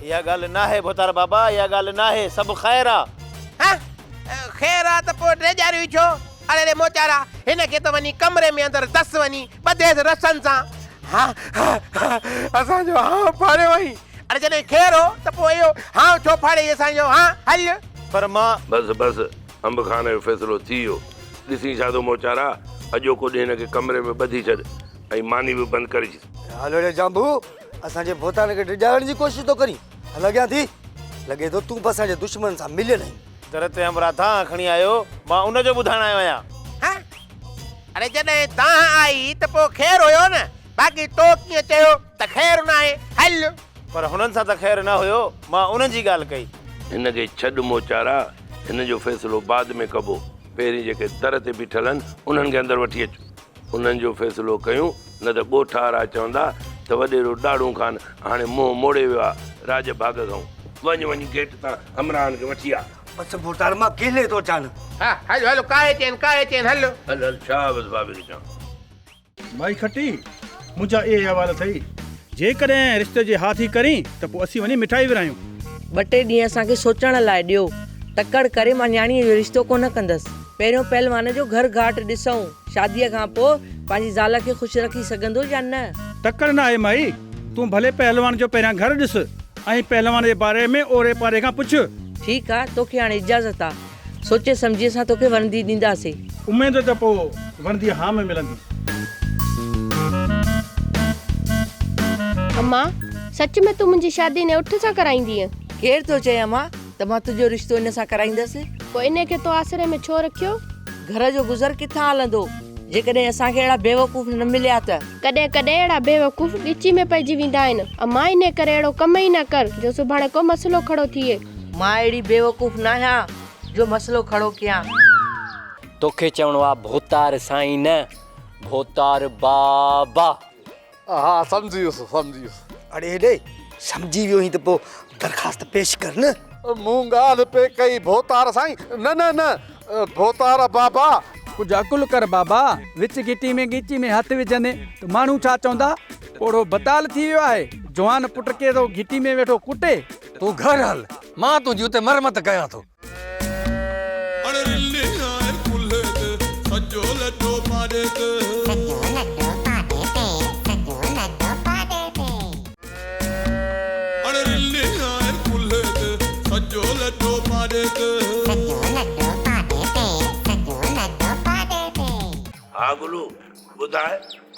[SPEAKER 6] اها ڳالهه ناهي ڀوتار بابا اها ڳالهه ناهي سڀ خير آ.
[SPEAKER 18] ها خير آ ته پوء ڊيڄاريوئي ڇو؟ اڙي ري موچارا هن کي ته وڃي ڪمري ۾ اندر دس وڃي ٻڌيس رسن سان. ها ها ها اسان جو هانء ڦاڙيو آهين. اڙي جڏهن خير هو ته پوء اهو هانء ڇو ڦاڙيئي اسان جو هان هل.
[SPEAKER 6] پر مان.
[SPEAKER 10] بس بس انب خان جو فيصلو ٿي ويو. ڏسين ڇا ٿو موچارا، اڄوڪو ڏينهن هن کي ڪمري ۾ ٻڌي ڇڏ ۽ ماني به بند ڪري ڇڏ.
[SPEAKER 14] هل اڙي جانڀو، اسان جي ڀوتارن کي ڊيڄارڻ جي ڪوشش ٿو ڪرين. هل اڳيان ٿي. لڳي ٿو تون به اسان جي دشمن سان مليل آهين.
[SPEAKER 6] در تي همراهه دانهن کڻي آيو، مان ان جو ٻڌائڻ آيو آهيان.
[SPEAKER 18] ها؟ اڙي جڏهن دانهن آئي ته پوء خير هيو نه، باقي تو ڪيئن چيو ته خير ناهي، هل.
[SPEAKER 6] پر هنن سان ته خير نه هيو، مان انهن جي ڳالهه ڪئي.
[SPEAKER 10] هن کي ڇڏ موچارا، هن جو فيصلو بعد ۾ ڪبو، پهرين جيڪي در تي بيٺل آهن، انهن کي اندر وٺي اچ، انهن جو فيصلو ڪيون، نه ته ڳوٺ وارا چوندا ته وڏيرو ڏاڙهون خان هاڻي منهن موڙي ويو آهي راڄ ڀاڳ کان. وڃ وڃي گيٽ تان همراهن کي وٺي آ.
[SPEAKER 14] بس ڀوتار مان ڪيلي ٿو اچان.
[SPEAKER 18] ها هل هل ڪاهي چين ڪاهي چين هل.
[SPEAKER 10] هل هل شابس ڀاڀي کي چوان.
[SPEAKER 11] مائي کٽي، منهنجا اهي احوال اٿئي. جيڪڏهن رشتي جي ها ٿي ڪرين ته پوء اسين وڃي مٺائي ورهايون.
[SPEAKER 20] ٻه ٽي ڏينهن اسان کي سوچڻ لاء ڏيو. تڪڙ ڪري مان نياڻيء جو رشتو ڪونه ڪندس. پهريون پهلوان جو گهر گهاٽ ڏسون. شاديء کان پوء پنهنجي زال کي خوش رکي سگهندو يا نه؟
[SPEAKER 11] تڪڙ ناهي مائي، تون ڀلي پهلوان جو پهريان گهر ڏس ۽ پهلوان جي باري ۾ اوري پاري کان پڇ.
[SPEAKER 20] ٺيڪ آ، توکي هاڻي اجازت آ. سوچي سمجهي اسان توکي ورندي ڏينداسين.
[SPEAKER 11] اميد ته پوء ورندي ها ۾ ملندي.
[SPEAKER 7] اما، سچ ۾ تون منهنجي شادي انهي اٺ سان ڪرائيندينء؟
[SPEAKER 20] ڪير ٿو چئي اما ته مان تنهنجو رشتو ان سان ڪرائيندس؟
[SPEAKER 7] پوء انهي کي تو آسري ۾ ڇو رکيو؟
[SPEAKER 20] گهر جو گذر ڪٿان هلندو، جيڪڏهن اسان کي اهڙا بيوقوف نه مليا ته؟
[SPEAKER 7] ڪڏهن ڪڏهن اهڙا بيوقوف ڳچي ۾ پئجي ويندا آهن. اما، انهي ڪري اهڙو ڪم ئي نه ڪر، جو سڀاڻي ڪو مسئلو کڙو ٿئي.
[SPEAKER 20] مان اهڙي بيوقوف ناهيان جو مسئلو کڙو ڪيان.
[SPEAKER 17] توکي چوڻو آ ڀوتار سائين نه، ڀوتار بابا.
[SPEAKER 5] ها سمجهي ويس سمجهي ويس.
[SPEAKER 14] اڙي هيڏي سمجهي ويو هين ته پوء درخواست پيش ڪر نه.
[SPEAKER 5] مون ڳالهه پئي ڪئي ڀوتار سائين نه نه نه ڀوتار بابا.
[SPEAKER 13] ڪجهه عقل ڪر بابا، وچ گهٽي ۾ ڳچي ۾ هٿ وجهندين ته ماڻهو ڇا چوندا؟ پوڙهو بتال ٿي ويو آهي، جوان پٽ کي ٿو گهٽي ۾ ويٺو ڪٽي.
[SPEAKER 22] تون گهر هل، مان تنهنجي اتي مرمت ڪيان ٿو.
[SPEAKER 10] ها گلو، ٻڌاء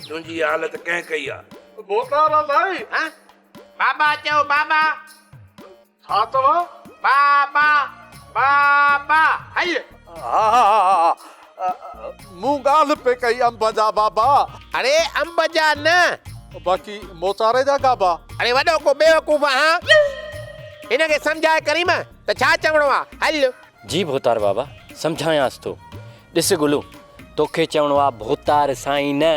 [SPEAKER 10] تنهنجي اها حالت ڪنهن ڪئي آ؟
[SPEAKER 5] ڀوتار سائين.
[SPEAKER 18] ها بابا چئو بابا.
[SPEAKER 5] ڇا چوان؟
[SPEAKER 18] بابا بابا هل.
[SPEAKER 5] ها ها ها ها مون ڳالهه پئي ڪئي انب جا بابا.
[SPEAKER 18] اڙي انب جا نه.
[SPEAKER 5] باقي موچاري جا گابا.
[SPEAKER 18] اڙي وڏو ڪو بيوقوف آهان. هن کي سمجهاء ڪريم ته ڇا چوڻو آ هل.
[SPEAKER 17] جي ڀوتار بابا سمجهايانس ٿو. ڏس گلو توکي چوڻو آ ڀوتار سائين نه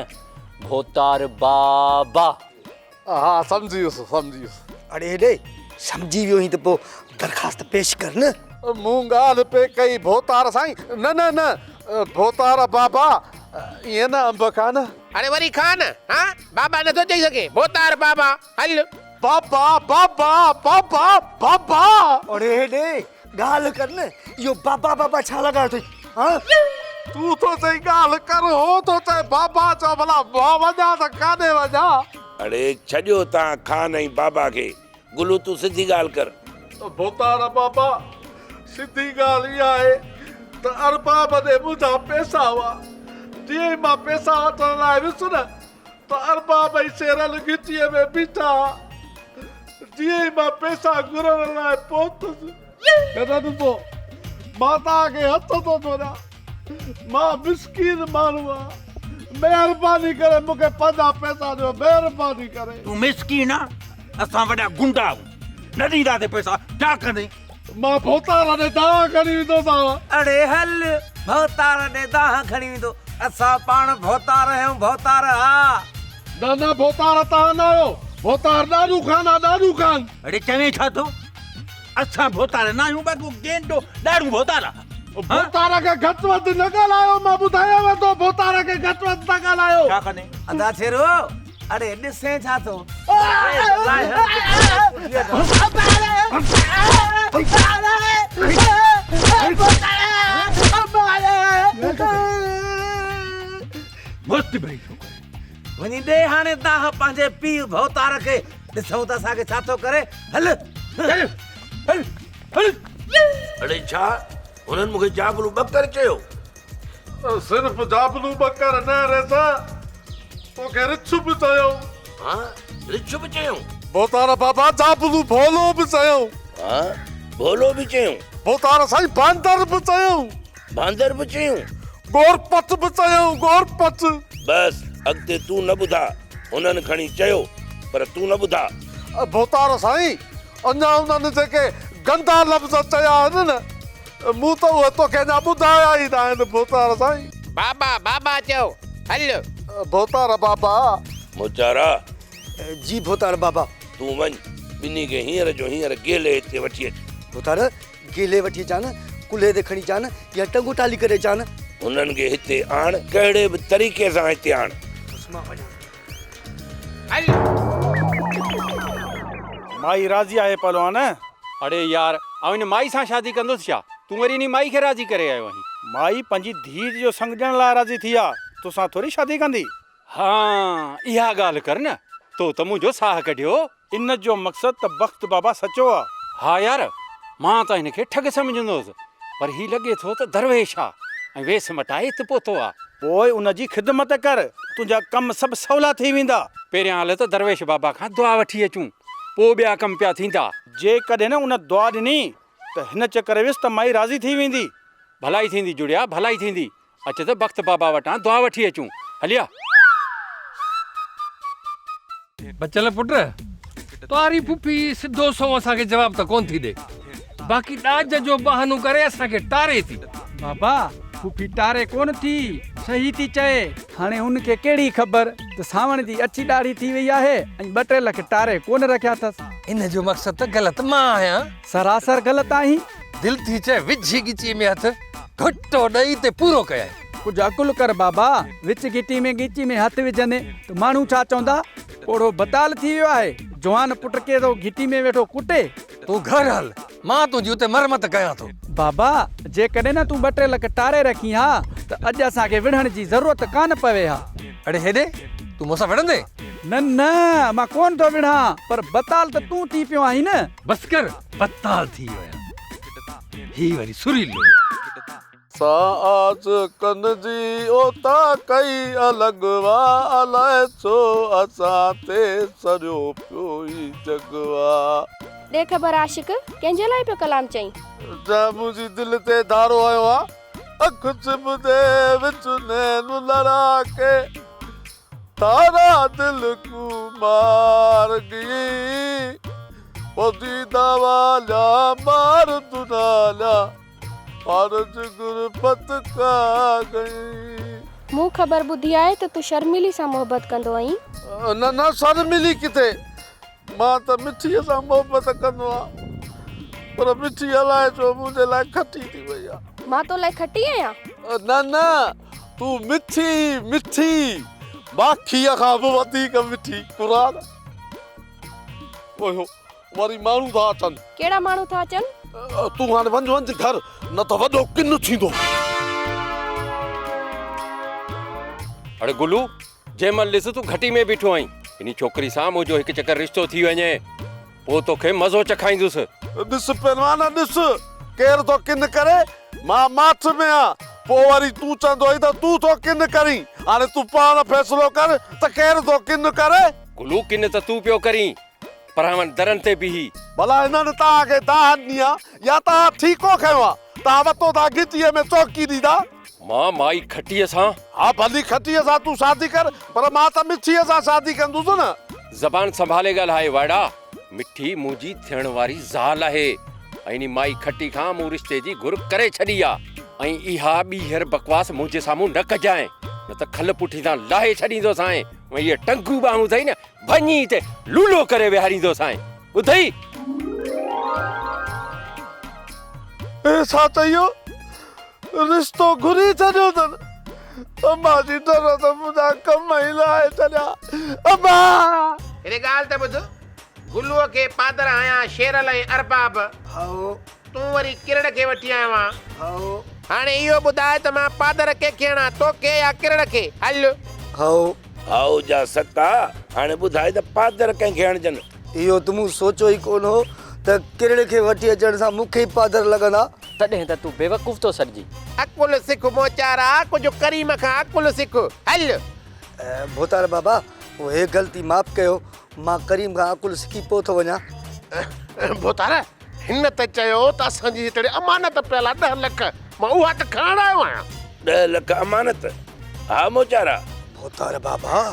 [SPEAKER 17] ڀوتار بابا.
[SPEAKER 5] ها سمجهي ويس سمجهي ويس.
[SPEAKER 14] اڙي هيڏي سمجهي ويو هين ته پوء درخواست پيش ڪر نه.
[SPEAKER 5] مون ڳالهه پئي ڪئي ڀوتار سائين نه نه نه ڀوتار بابا. ائين نه انب کان نه.
[SPEAKER 18] اڙي وري کان نه ها بابا نٿو چئي سگهين ڀوتار بابا هل.
[SPEAKER 5] بابا بابا بابا بابا.
[SPEAKER 14] اڙي هيڏي ڳالهه ڪر نه اهو بابا بابا ڇا لڳايو اٿئي ها.
[SPEAKER 5] تون ٿو چئين ڳالهه ڪر هو ٿو چئي بابا چئو ڀلا مان وڃان ته ڪاڏي وڃان.
[SPEAKER 10] اڙي ڇڏيو تان خان ۽ بابا کي گلو تون سڌي ڳالهه ڪر.
[SPEAKER 5] ڀوتار بابا سڌي ڳالهه اها آهي ته ارباب ڏي منهنجا پئسا هئا جيئن ئي مان پئسا وٺڻ لاء ويس نه ته ارباب ۽ شيرل گهٽيء ۾ بيٺا ها جيئن ئي مان پئسا گهرڻ لاء پهتس ڪڏهن ڏسو مان توهان کي هٿ ٿو جوڙيان مان مسڪين ماڻهو آهيان مهرباني ڪري مون کي پنهنجا پئسا ڏيو مهرباني ڪري.
[SPEAKER 2] تون مسڪين آن اسان وڏا گنڊا آهيون نه ڏينداسين پئسا ڇا ڪندين.
[SPEAKER 5] مان ڀوتار ڏي دانهن کڻي ويندوسانو.
[SPEAKER 9] اڙي هل ڀوتار ڏي دانهن کڻي ويندو اسان پاڻ ڀوتار آهيون ڀوتار ها.
[SPEAKER 5] نه نه ڀوتار توهان نه آهيو ڀوتار ڏاڏو خان آ ڏاڏو خان.
[SPEAKER 2] اڙي چوين ڇا ٿو اسان ڀوتار نه آهيون باقي گينڊو ڏاڙهون ڀوتار آ.
[SPEAKER 5] ڀوتار کي گهٽ وڌ نه ڳالهايو مان ٻڌايانو ٿو ڀوتار کي گهٽ وڌ نه ڳالهايو.
[SPEAKER 2] ڇا ڪندين؟
[SPEAKER 9] ادا ڇيرو اڙي ڏسين ڇا ٿو؟
[SPEAKER 2] مست ڀئي ڇوڪري.
[SPEAKER 9] وڃي ڏي هاڻي دانهن پنهنجي پيء ڀوتار کي ڏسون ته اسان کي ڇا ٿو ڪري هل
[SPEAKER 2] هل هل هل.
[SPEAKER 10] اڙي ڇا هنن مون کي جابلو ٻڪر چيو؟
[SPEAKER 5] صرف جابلو ٻڪر نه ريسا توکي رڇ به چيو.
[SPEAKER 10] ها رڇ به چيائون.
[SPEAKER 5] ڀوتار بابا جابلو ڀولو به چيائون.
[SPEAKER 10] ها ڀولو به چيائون.
[SPEAKER 5] ڀوتار سائين باندر به چيائون.
[SPEAKER 10] باندر به چيائون.
[SPEAKER 5] گورپٽ به چيائون گورپٽ.
[SPEAKER 10] بس اڳتي تون نه ٻڌاء. هنن کڻي چيو پر تون نه ٻڌاء.
[SPEAKER 5] ڀوتار سائين اڃا انهن جيڪي گندا لفظ چيا آهن نه، مون ته اهي توکي اڃا ٻڌايا ئي ناهن ڀوتار سائين.
[SPEAKER 18] بابا بابا چئو، هل.
[SPEAKER 5] ڀوتار بابا.
[SPEAKER 10] موچارا.
[SPEAKER 14] جي ڀوتار بابا.
[SPEAKER 10] تون وڃ، ٻنهي کي هينئر جو هينئر گيلي هتي وٺي اچ.
[SPEAKER 14] ڀوتار، گيلي وٺي اچان، ڪلهي تي کڻي اچان يا ٽنگو ٽالي ڪري اچان؟
[SPEAKER 10] هنن کي هتي آڻ، ڪهڙي به طريقي سان هتي آڻ.
[SPEAKER 14] بس مان وڃان ٿو.
[SPEAKER 11] مائي راضي آهي پهلوان.
[SPEAKER 21] اڙي يار آئون ان مائي سان شادي ڪندس ڇا؟ تون وري انهي مائي کي راضي ڪري آيو آهين.
[SPEAKER 11] مائي پنهنجي ڌيء جو سڱ ڏيڻ لاء راضي ٿي آ، توسان ٿوري شادي ڪندي.
[SPEAKER 21] ها اها ڳالهه ڪر نه، تو ته منهنجو ساهه ڪڍيو.
[SPEAKER 11] ان جو مقصد ته بخت بابا سچو آ.
[SPEAKER 21] ها يار مان ته هن کي ٺڳ سمجهندو هوس پر هي لڳي ٿو ته درويش آ ۽ ويس مٽائي هت پهتو آ.
[SPEAKER 11] پوء ان جي خدمت ڪر، تنهنجا ڪم سڀ سولا ٿي ويندا.
[SPEAKER 21] پهريان هل ته درويش بابا کان دعا وٺي اچون، پوء ٻيا ڪم پيا ٿيندا.
[SPEAKER 11] جيڪڏهن ان دعا ڏني ته هن چڪر ويس ته مائي راضي ٿي ويندي.
[SPEAKER 21] ڀلائي ٿيندي جڙيا، ڀلائي ٿيندي. اچ ته بخت بابا وٽان دعا وٺي اچون. هليا.
[SPEAKER 22] بچل پٽ، تواري پڦي سڌو سنئون اسان کي جواب ته ڪونه ٿي ڏئي، باقي ڏاج جو بهانو ڪري اسان کي ٽاري ٿي.
[SPEAKER 13] بابا، پڦي ٽاري ڪونه ٿي، صحيح ٿي چئي. هاڻي هن کي ڪهڙي خبر ته سانوڻ جي اڇي ڏاڙهي ٿي وئي آهي ۽ ٻه ٽي لک ٽاري ڪونه رکيا اٿس.
[SPEAKER 22] ان جو مقصد ته غلط مان آهيان.
[SPEAKER 13] سراسر غلط آهين.
[SPEAKER 22] دل ٿي چئي وجهي ڳچيء ۾ هٿ، گهٽو ڏئي تي پورو ڪيائين.
[SPEAKER 13] ڪجهه عقل ڪر بابا، وچ گهٽي ۾ ڳچي ۾ هٿ وجهندين ته ماڻهو ڇا چوندا؟ پوڙهو بتال ٿي ويو آهي، جوان پٽ کي ٿو گهٽي ۾ ويٺو ڪٽي.
[SPEAKER 22] تون گهر هل، مان تنهنجي اتي مرمت ڪيان ٿو.
[SPEAKER 13] بابا، جيڪڏهن نه تون ٻه ٽي لک ٽاري رکين ها ته اڄ اسان کي وڙهڻ جي ضرورت ڪانه پوي ها.
[SPEAKER 22] اڙي هيڏي، تون مون سان وڙهندين؟
[SPEAKER 13] نه نه، مان ڪونه ٿو وڙهان، پر بتال ته تون ٿي پيو آهين نه.
[SPEAKER 22] بس ڪر، بتال ٿي ويو آهيان. هي وري سريلو.
[SPEAKER 5] سا آس ڪن جي اوتا ڪئي الڳ وا الائي ڇو اسان تي سڙيو پيو هي جڳ وا.
[SPEAKER 7] ڏي خبر عاشق، ڪنهن جي لاء پيو ڪلام چئين؟
[SPEAKER 5] جنهن منهنجي دل تي ڌارو هنيو آ، اک ڇنڀ the وچ نين لڙا ڪي، تارا دل ڪو مار گئي، پوندي داواليا مار دناليا. عرض غربت ڪا گئي.
[SPEAKER 7] مون خبر ٻڌي آهي ته تون شرميلي سان محبت ڪندو آهين.
[SPEAKER 5] نه نه شرميلي ڪٿي، مان ته مٺيء سان محبت ڪندو آهيان، پر مٺي الائي ڇو منهنجي لاء کٽي ٿي وئي آهي.
[SPEAKER 7] مان تو لاء کٽي آهيان؟
[SPEAKER 5] نه نه، تون مٺي مٺي ماکيء کان به وڌيڪ مٺي قرآن. اوهيو وري ماڻهو ٿا اچن.
[SPEAKER 7] ڪهڙا ماڻهو ٿا اچن؟
[SPEAKER 5] تون هاڻي وڃ وڃ گهر نه ته وڏو ڪن ٿيندو.
[SPEAKER 21] اڙي گلو جنهن مهل ڏس تون گهٽي ۾ بيٺو آهين. انهي ڇوڪري سان منهنجو هڪ چڪر رشتو ٿي وڃي پوء توکي مزو چکائيندس.
[SPEAKER 5] ڏس پهلوان ڏس ڪير ٿو ڪن ڪري مان ماٺ ۾ آن پوء وري تون چوندو آهين ته تون ٿو ڪن ڪرين هاڻي تون پاڻ فيصلو ڪر ته ڪير ٿو ڪن ڪري.
[SPEAKER 21] گلو ڪن ته تون پيو ڪرين پر هاڻ درن تي بيهي.
[SPEAKER 5] ڀلا هنن توهان کي دانهن ڏني آ يا توهان ٺيڪو کنيو آ؟ توهان وتو ٿا گهٽيء ۾ چوڪي ڏيندا.
[SPEAKER 21] مان مائي کٽيء سان.
[SPEAKER 5] ها ڀلي کٽيء سان تون شادي ڪر پر مان ته مٺيء سان شادي ڪندس نه.
[SPEAKER 21] زبان سنڀالي ڳالهاء وائڙا، مٺي منهنجي ٿيڻ واري زال آهي ۽ انهي مائي کٽي کان مون رشتي جي گهر ڪري ڇڏي آ ۽ اها ٻيهر بڪواس منهنجي سامهون نه ڪجانء نه ته کل پٺي تان لاهي ڇڏيندوسانء ۽ اهي ٽنگون ٻانهون اٿئي نه ڀڃي هتي لولو ڪري ويهاريندوسانء ٻڌئي؟
[SPEAKER 5] هي ڇا چيو؟ رشتو گهري ڇڏيو اٿن. امان جي ڊر ته منهنجا ڪم ئي لاهي ڇڏيا. امان!
[SPEAKER 18] هيڏي ڳالهه ته ٻڌ، گلوء کي پادر هنيا شيرل ۽ ارباب.
[SPEAKER 14] هائو.
[SPEAKER 18] تون وري ڪرڙ کي وٺي آيو آن.
[SPEAKER 14] هائو.
[SPEAKER 18] هاڻي اهو ٻڌاء ته مان پادر ڪنهن کي هڻان، توکي يا ڪرڙ کي؟ هل.
[SPEAKER 14] هائو.
[SPEAKER 10] هائو جا سڪا، هاڻي ٻڌاء ته پادر ڪنهن کي هڻجن؟
[SPEAKER 14] اهو ته مون سوچيو ئي ڪونه هو ته ڪرڙ کي وٺي اچڻ سان مون کي ئي پادر لڳندا.
[SPEAKER 17] تڏهن ته تون بيوقوف ٿو سڏجين.
[SPEAKER 18] عقل سک موچارا، ڪجهه ڪريم کان عقل سک. هل.
[SPEAKER 14] ڀوتار بابا، هي غلطي معاف ڪيو، مان ڪريم کان عقل سکي پوء ٿو وڃان.
[SPEAKER 18] ڀوتار، هن ته چيو ته اسان جي هتڙي امانت پيل آ ڏهه لک، مان اها ته کڻڻ آيو آهيان.
[SPEAKER 10] ڏهه لک امانت؟ ها موچارا.
[SPEAKER 14] ڀوتار بابا،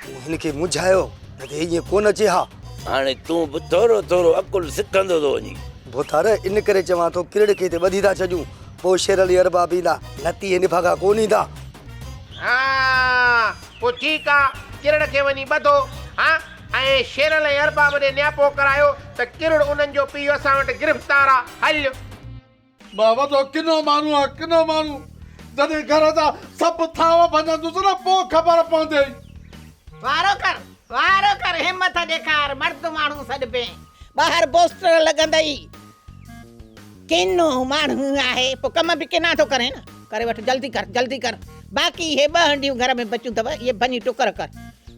[SPEAKER 14] مون هن کي منجهايو، نه ته هي ائين ڪونه اچي ها.
[SPEAKER 10] هاڻي تون به ٿورو ٿورو عقل سکندو ٿو وڃين.
[SPEAKER 14] ڀوتار، ان ڪري چوان ٿو ڪرڙ کي هتي ٻڌي ٿا ڇڏيون، پوء شير علي ارباب ايندا، نه ته اهي نڀاڳا ڪونه ايندا.
[SPEAKER 18] ها، پوء ٺيڪ آ، ڪرڙ کي وڃي ٻڌو، ها، ۽ شيرل ۽ ارباب ڏي نياپو ڪرايو ته ڪرڙ انهن جو پيء اسان وٽ گرفتار آ، هل.
[SPEAKER 5] مان وڏو ڪنو ماڻهو آهيان، ڪنو ماڻهو. جڏهن گهر جا سڀ ٿانو ڀڃندس نه پوء خبر پوندئي.
[SPEAKER 3] وارو ڪر، وارو ڪر، همٿ ڏيکار، مرد ماڻهو سڏبين. ٻاهر پوسٽر لڳندئي. ڪنو ماڻهو آهي، پوء ڪم به ڪنا ٿو ڪرين نه. ڪري وٺ، جلدي ڪر، جلدي ڪر. باقي اهي ٻه هنڊيون گهر ۾ بچيون اٿو، اهي ڀڃي ٽڪر ڪر.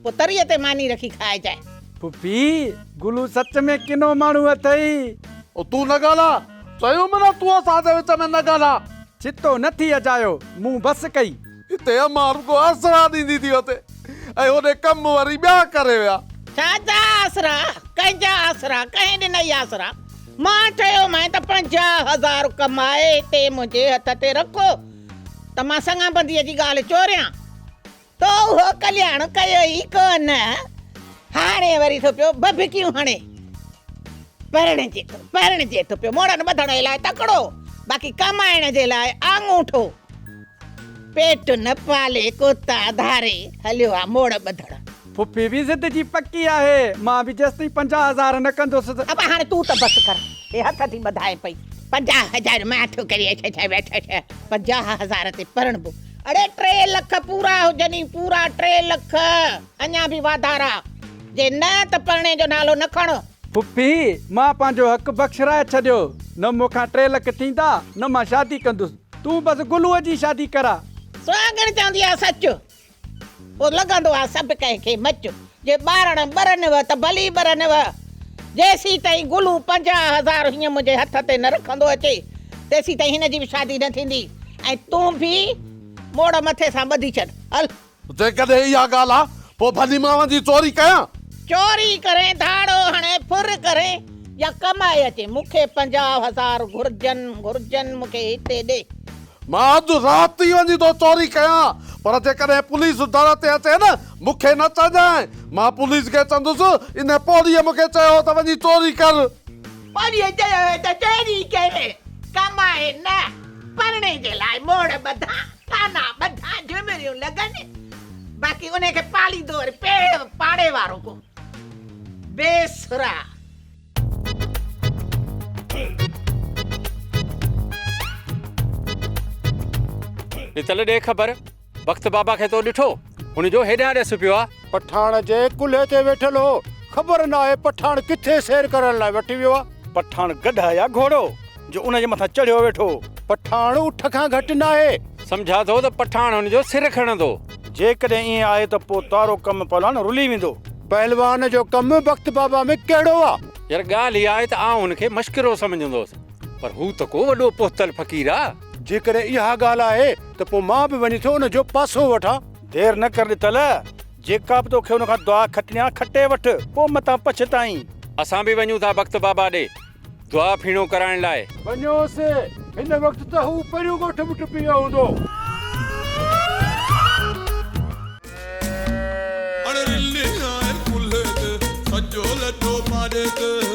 [SPEAKER 3] پوء تريء تي ماني رکي کائجانء.
[SPEAKER 13] پڦي، گلو سچ ۾ ڪنو ماڻهو اٿئي.
[SPEAKER 5] او تون نه ڳالهاء. چيوم نه تون اسان جي وچ ۾ نه ڳالهاء.
[SPEAKER 13] ڇتو نه ٿي اجايو، مون بس ڪئي.
[SPEAKER 5] هتي امان رڳو آسرا ڏيندي ٿي وتي ۽ هوڏي ڪم وري ٻيا ڪري ويا.
[SPEAKER 3] ڇا جا آسرا؟ ڪنهن جا آسرا؟ ڪنهن ڏنئي آسرا؟ مان چيومانء ته 50,000 ڪمائي هتي منهنجي هٿ تي رکو ته مان سڱابنديء جي ڳالهه چوريان. تو اهو ڪلياڻ ڪيو ئي ڪونه. هاڻي وري ٿو پيو ڀڀڪيون هڻي. پرڻجي ٿو، پرڻجي ٿو پيو. موڙن ٻڌڻ جي لاء تڪڙو، باقي ڪمائڻ جي لاء آڱوٺو. پيٽ نه پالي ڪوتا ڌاري هليو آ موڙ ٻڌڻ.
[SPEAKER 13] ڦڦي به ضد جي پڪي آهي. مان به جيستائين 50,000 نه ڪندس ته.
[SPEAKER 3] ابا هاڻي تون ته بس ڪر. هي هٿ ٿي ٻڌائي پئي. 50,000 مان ٿو ڪري اڇ اڇ اڇ 50,000 تي پرڻبو. اڙي 3 لک پورا هجني پورا 3 لک اڃا به واڌارا جي نه ته پرڻي جو نالو نه کڻ.
[SPEAKER 13] پڦي مان پنهنجو حق بخشرائي ڇڏيو نه مون کان 3 لک ٿيندا نه مان شادي ڪندس تون بس گلوء جي شادي ڪراء.
[SPEAKER 3] سهاڳڻ چوندي آ سچ پوء لڳندو آ سڀ ڪنهن کي مچ جي ٻارڻ ٻرنو ته ڀلي ٻرنو جيسين تائين گلو 50,000 هيئن منهنجي هٿ تي نه رکندو اچي تيسين تائين هن جي به شادي نه ٿيندي ۽ تون به موڙ مٿي سان ٻڌي ڇڏ. هل.
[SPEAKER 5] جيڪڏهن اها ڳالهه آ، پوء ڀلي مان وڃي چوري ڪيان.
[SPEAKER 3] چوري ڪرين، ڌاڙو هڻين، ڦر ڪرين يا ڪمائي اچين، مون کي 50,000 گهرجن، گهرجن، مون کي هتي ڏي.
[SPEAKER 5] مان اڄ رات ئي وڃي ٿو چوري ڪيان، پر جيڪڏهن پوليس در تي اچي نه، مون کي نه چئجانء. مان پوليس کي چوندس، ان پوڙهيء مون کي چيو هو ته وڃي چوري ڪر.
[SPEAKER 3] پوڙهيء چيو هو ته چوري ڪر، ڪمائي نه، پرڻي جي لاء موڙ ٻڌان، ٿانا ٻڌان، جهمريون لڳن، باقي انهي کي پاليندو وري پاڙي وارو ڪو بي سرا.
[SPEAKER 21] ڏتل ڏي خبر. بخت بابا کي تو ڏٺو؟ هن جو هيڏانهن ڏس پيو آ.
[SPEAKER 8] پٺاڻ جي ڪلهي تي ويٺل هو. خبر ناهي پٺاڻ ڪٿي سير ڪرڻ لاء وٺي ويو آ.
[SPEAKER 11] پٺاڻ گڏهه يا گهوڙو جو ان جي مٿان چڙهيو ويٺو هو.
[SPEAKER 8] پٺاڻ اٺ کان گهٽ ناهي.
[SPEAKER 21] سمجهان ٿو ته پٺاڻ هن جو سر کڻندو.
[SPEAKER 11] جيڪڏهن ائين آهي ته پوء تارو ڪم پهلوان رلي ويندو.
[SPEAKER 8] پهلوان جو ڪم بخت بابا ۾ ڪهڙو آ؟
[SPEAKER 21] يار ڳالهه اها آهي ته آئون هن کي مشڪرو سمجهندو هوس پر هو ته ڪو وڏو پهتل فقير آ.
[SPEAKER 8] جيڪڏهن اها ڳالهه آهي ته پوء مان به وڃي ٿو ان جو پاسو وٺان.
[SPEAKER 11] دير نه ڪر ڏتل، جيڪا به توکي ان کان دعا کٽڻي آ کٽي وٺ، پوء متان پڇتائين.
[SPEAKER 21] اسان به وڃون ٿا بخت بابا ڏي دعا ڦيڻو ڪرائڻ لاء.
[SPEAKER 8] وڃوس، هن وقت ته هو پريون ڳوٺ به ٽپي ويو هوندو.
[SPEAKER 1] اڙ رلي آهي ڪلهي تي، سڄو لڏو پاڏي تي.